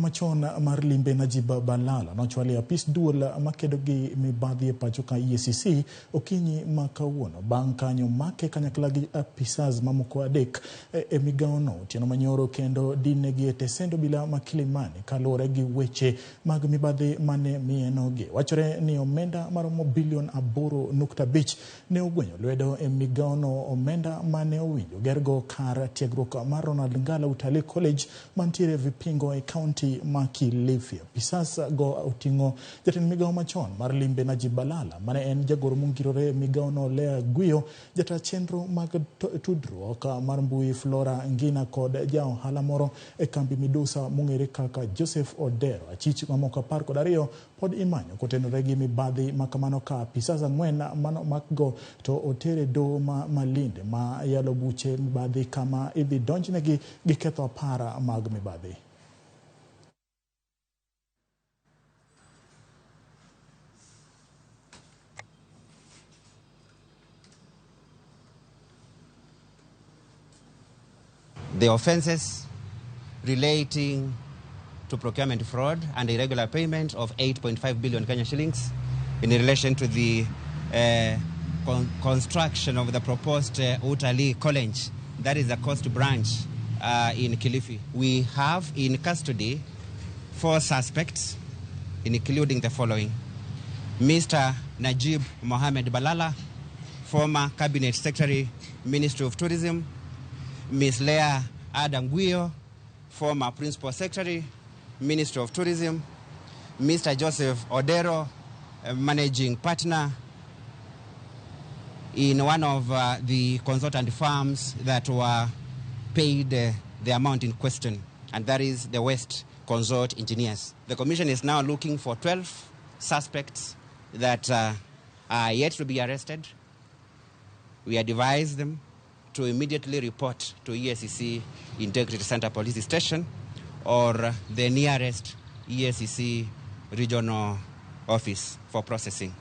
machon mar limbe Najib Balala nochwal e apis duol makedo gi mibadhi e pacho ka EACC okinyi ma kawuono bang' kanyo make kanyakla gi apisas mamoko adek e migawono otieno manyoro kendo dinnegi e tesend obila ma Kilimani kaluwore gi weche mag mibadhi mane mienogi. Wachore ni omenda maromo bilion 8.5 ne ogwenyo lwedo e migawono, omenda mane owinjo gergo kar tiegruok mar Ronald Ngala Utalii College mantiere Vipingo e kaunti ma Kilifi. Apisas go oting'o jatend migawo machon mar limbe Najib Balala mane en jagoro mongirore e migawono Lea Guyo, jata chenro mag tudruok mar mbui Flora Ngina kod ja ohala moro e kambi Midusa mong'ere kaka Joseph Odero. Achich mamoko 12 pod imanyo kotenore gi mibadhi ma kamano ka apisas 4 manomakgo to oter e doho ma Malindi ma yalo buche mibadhi kama idhi donjnegi gi ketho 10 mag mibadhi. The offenses relating to procurement fraud and irregular payment of 8.5 billion Kenya shillings in relation to the construction of the proposed Utalii College, that is the coast branch in Kilifi. We have in custody 4 suspects, including the following: Mr. Najib Mohamed Balala, former Cabinet Secretary, Ministry of Tourism; Ms. Leah Adanguio, former Principal Secretary, Ministry of Tourism; Mr. Joseph Odero, Managing Partner in one of the consultant firms that were paid the amount in question, and that is the West Consult Engineers. The Commission is now looking for 12 suspects that are yet to be arrested. We advise them to immediately report to EACC Integrity Center Police Station or the nearest EACC regional office for processing.